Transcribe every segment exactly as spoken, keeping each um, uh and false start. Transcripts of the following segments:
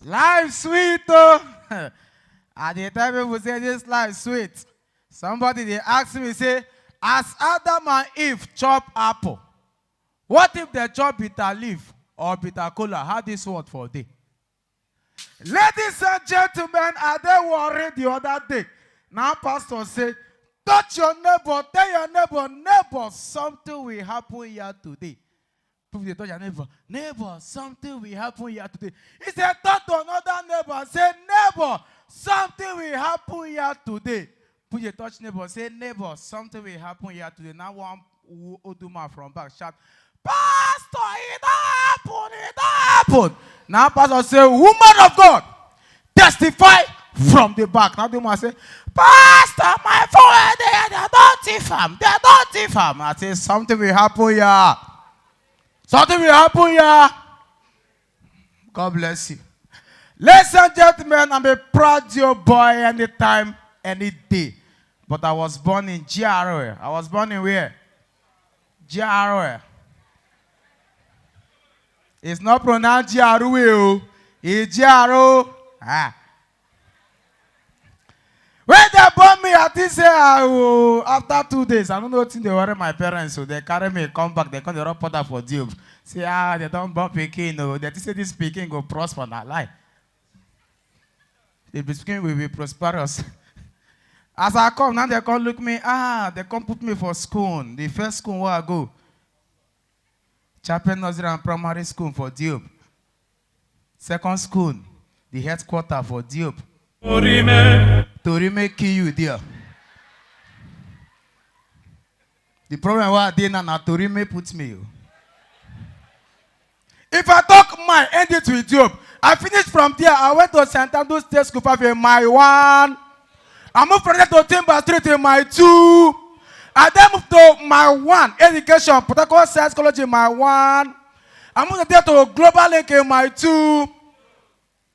Life sweet, oh. I dey tell people say this life sweet. Somebody dey ask me say, as Adam and Eve chop apple, what if they chop bitter leaf or bitter kola? How this world for dey? Ladies and gentlemen, I dey worry the other day. Now pastor say, touch your neighbor, tell your neighbor, neighbor, something will happen here today. People dey touch their neighbor, neighbor, something will happen here today. He said, talk to another neighbor, say, neighbor, something will happen here today. Put your touch neighbor, say, neighbor, something will happen here today. Now one wo-, old woman from back shout, pastor, it happen, it happen. Now pastor say, woman of God, testify from the back. Now the woman say, pastor, my phone, they, they don't thief am, they don't thief am. I say, something will happen here. Something will happen here. God bless you. Ladies and gentlemen, I'm a proud your boy anytime, any day. But I was born in G R O. I was born in where? G R O. It's not pronounced G R O. It's G R O. Ah. When they born me, I think say I will, after two days, I don't know wetin dey worry my parents, so they carry me come back, they come dey rub powder for Diob. Say, ah, they don born pikin, oh. They think say this pikin go prosper, na lie. The pikin will be prosperous. As I come, now they come look me, ah, they come put me for school. The first school where I go, Chapel Nursery and Primary School for Diob. Second school, the headquarter for Diob. Torime. Torime kill you there. The problem where I dey now, na Torime put me, oh. If I talk my, end it with Diob. I finished from there. I went to Saint Andrew State School five in my one. I moved from there to Timber Street in my two. I then moved to my one, education, Port Harcourt Science College in my one. I moved there to Global Link in my two.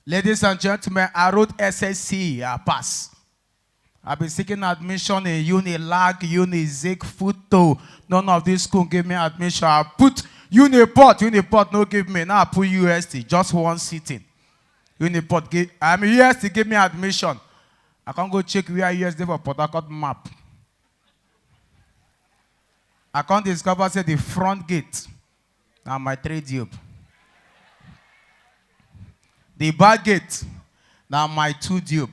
Ladies and gentlemen, I wrote S S C, I pass. I've been seeking admission in Unilag, Unizik, Futo. None of these school give me admission. I put Uniport, Uniport no give me. Now I put U S T, just one sitting. Uniport give, I mean, U S T give me admission. I can't go check where U S T for Port Harcourt map. I can't discover say the front gate na my three Diob. The back gate na my two Diob.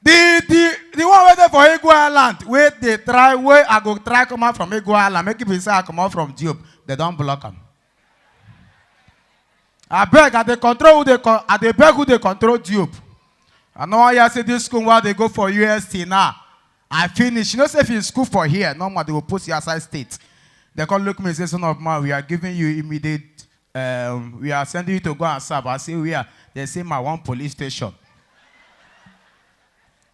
The the the one wey dey for Igwe Island, wey dey try, wey I go try come out from Igwe Island, make it be say I come out from Diob, they don block am. I beg, I dey control who dey con-, I dey beg who dey control Diob. I know why I say this school where they go for U S T now. I finish. You know, say if you school for here, normal they will post you outside state. They come look me and say, son of man, we are giving you immediate, um, we are sending you to go and serve. I say, where? They say, my one police station.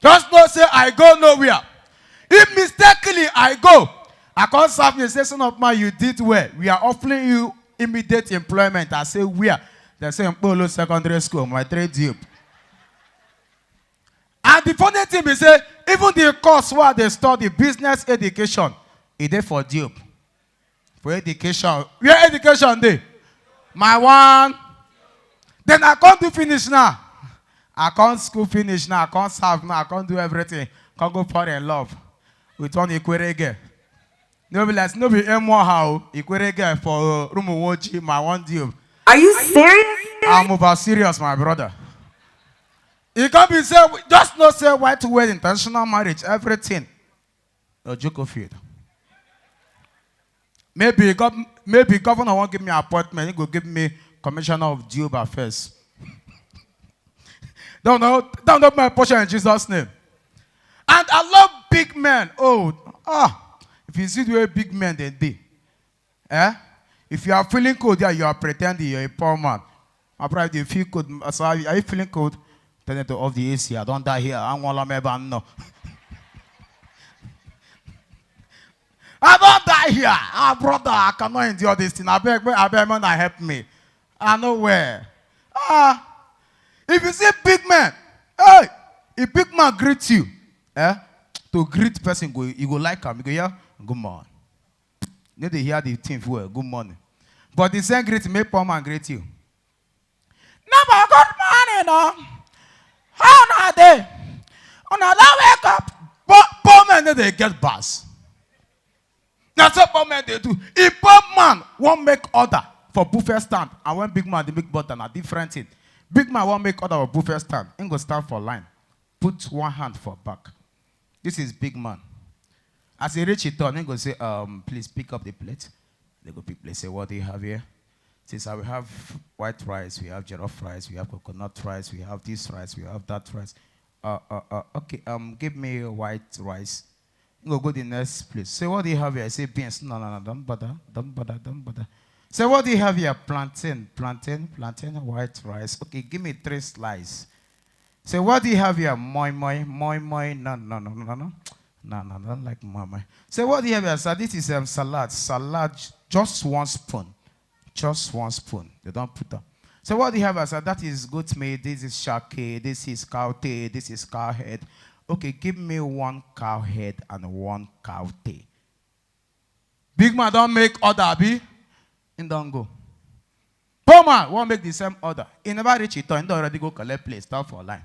Just know say I go nowhere. If mistakenly I go, I come serve me, say, son of man, you did well. We are offering you immediate employment. I say, where? They say, Mkpolo Secondary School, my three Diob. And the funny thing be say, even the course where they study business education, e dey for Diob. For education. Where education dey? My one. Then I can't do finish now. I can't school finish now. I can't serve now. I can't do everything. Can't go fall in love with one Ikwere girl. No be like, no be Emo how Ikwere girl for, uh, Rumuwoji, my one Diob. Are you serious? I'm over serious, my brother. E come be say, just know say white wear, intentional marriage, everything. No joke of it. Maybe gov-, maybe governor won't give me appointment. He go give me commissioner of Diob Affairs. Don't know, don't know my portion in Jesus' name. And I love big men. Oh, ah, if you see the way big men they dey, eh? If you are feeling cold, yeah, you are pretending you're a poor man. My brother, if you feel cold, so are you, are you feeling cold? Tell them to off the A C. I don't die here. I won't let me ban, no. I don't die here. Ah, brother, I cannot endure this thing. I beg, I beg, man, help me. I know where. Ah, if you see big man, hey, if big man greet you, eh? To greet person, go, you go like am. You go hear, good morning. No dey hear the thing well, good morning. But the same greet, make poor man greet you. Good morning o. How una dey? Una don wake up? Poor men no dey get bars. Na so poor men dey do. If poor man wan make order for buffet stand, and when big man dey make order, na different thing. Big man wan make order for buffet stand, him go stand for line, put one hand for back. This is big man. As he reach his turn, he go say, um, "Please pick up the plate." They go pick plate, say, "What do you have here?" Since I will have white rice, we have jollof rice, we have coconut rice, we have this rice, we have that rice. Uh, uh, uh, okay, um, give me white rice. He go go the next place. Say, "What do you have here?" I say, "Beans." "No, no, no, don't bother, don't bother, don't bother." Say, "What do you have here?" "Plantain, plantain, plantain, white rice." "Okay, give me three slice." Say, "What do you have here?" "Moi moi, moi moi." "No, no, no, no, no, no. No, no, I don't like moi moi." Say, "What do you have here, sir?" "This is, um, salad. Salad, just one spoon. Just one spoon." They don't put am. Say, "What do you have here, sir?" "That is goat meat. This is shaki. This is cow tail. This is cow head." "Okay, give me one cow head and one cow tail." Big man don make order, abi? He don go. Poor man wan make the same order. He never reach his turn. He don already go collect plate, stand for line.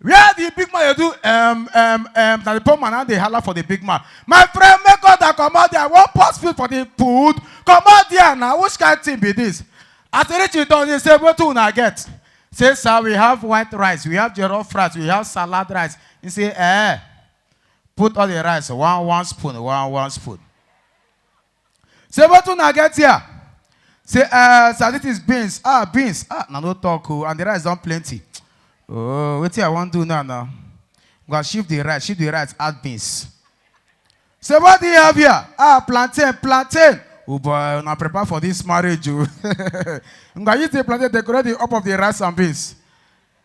Where the big man dey do, um, um, um, na the poor man now dey holla for the big man. "My friend, make order comot there. I wan pour spit for the food. Comot there now. Which kind thing be this?" As he reach his turn, he say, "Wetin una get?" Say, "Sir, we have white rice, we have jollof rice, we have salad rice." He say, "Eh, put all the rice, one, one spoon, one, one spoon." Say, "Wetin una get here?" Say, "Uh, sir, this is beans." "Ah, beans. Ah, na no talk o, and the rice don plenty." "Oh, wetin I wan do now, now? Go shift the rice, shift the rice, add beans." Say, "What do you have here?" "Ah, plantain, plantain." "Oh boy, una prepare for this marriage o." Una use the plantain decorate the up of the rice and beans.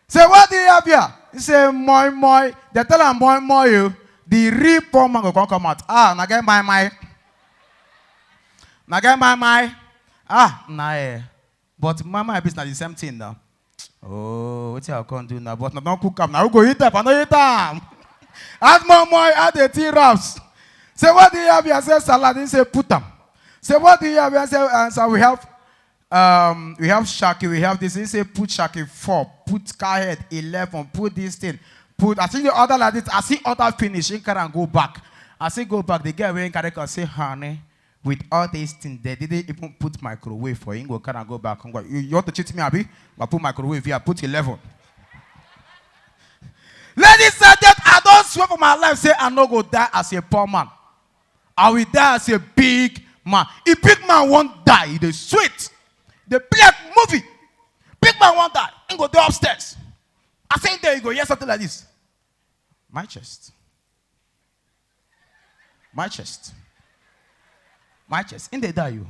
Say, "What do you have here?" He say, "Moi moi." They tell am, "Moi moi o." The real poor man go come, come out. "Ah, una get moi moi? Una get moi moi?" "Ah, na eh. But moi moi and beans na the same thing now." "Oh, wetin I come do now? But una don cook am now. Who go eat am? I no eat am." Add moi moi, add the tea wraps. Say, "What do you have here?" Say, "Salad." He say, "Put am." Say, "What do you have here?" Say, "Uh, sir, we have, um, we have shaki, we have this." He say, "Put shaki four, put cow head eleven, put this thing, put." As he order like this, as he order finish, he carry am go back. As he go back, the girl wey he carry come say, "Honey, with all these things, they didn't even put microwave for you." He go carry am go back. He go, "You, you want to cheat me, abi? I put microwave here, put eleven." Ladies and gentlemen, I don swear for my life, say I no go die as a poor man. I will die as a big man. If big man wan die, e dey sweet. Dey play like movie. Big man wan die, he go dey upstairs. I say there, you go hear something like this. "My chest. My chest. My chest." He dey die, you.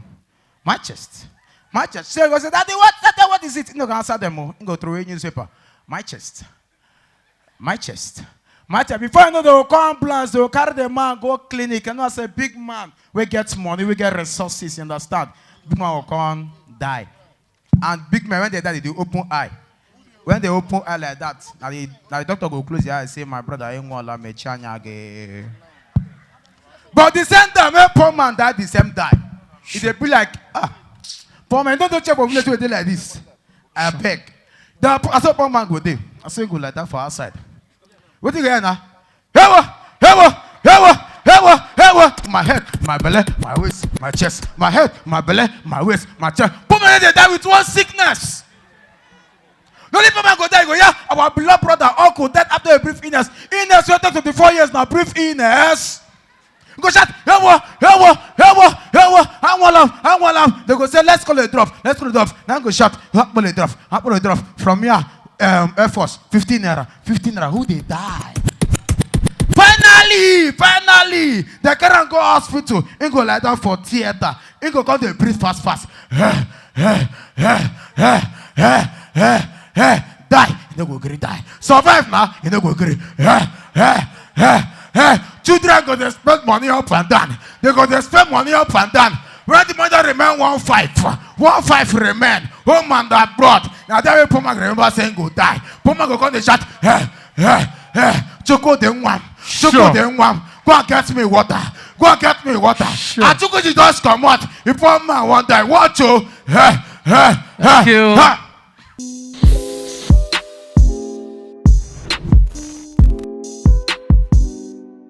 "My chest. My chest." So you go say, "Daddy, what? Daddy, what is it?" He no go answer them o. He go throw away newspaper. "My chest. My chest. My chest." Before you know, they will call ambulance, they will carry the man go clinic. And I say, big man, we get money, we get resources, you understand? Big man will come die. And big men, when they die, they dey open eye. When they open eye like that, now the, now the doctor go close the eye and say, "My brother, I ain't gonna lie, me chanya ge." But the same time, when poor man die, the same die. It dey be like, ah, poor man, don't, don't check for village wey dey like this. I beg. The, I saw poor man go dey. I say go like that for outside. Wetin go hear na? Hewo, hewo, hewo, hewo, hewo. My head, my belly, my waist, my chest. My head, my belly, my waist, my chest. Poor man dey die with one sickness. No, only poor man go die, go, yeah. Our beloved brother, uncle, dead after a brief illness. Illness wey take twenty-four years na brief illness. Go shout, "Hewo, hewo, hewo, hewo, I want love, I want love." They go say, "Let's call a drop, let's call a drop." Now go shout, "Happen a drop, happen a drop." From here, um, Air Force, fifteen naira, fifteen naira. Who dey die? Finally, finally, they carry am go hospital. He go lie down for theater. He go come dey breathe fast, fast. Die. He no go gree die. Survive now. He no go gree. Children go dey spend money up and down. They go dey spend money up and down. When the money don remain one five, one five remain. Home and abroad. Now that way poor man remember say he go die. Poor man go come dey shout, "Hey, hey, hey, Chukwu dey nwa m. Chukwu dey nwa m. Go and get me water. Go and get me water." Sure. Achukwuji just comot. If poor man wan die, watch o. Hey, hey, hey, hey.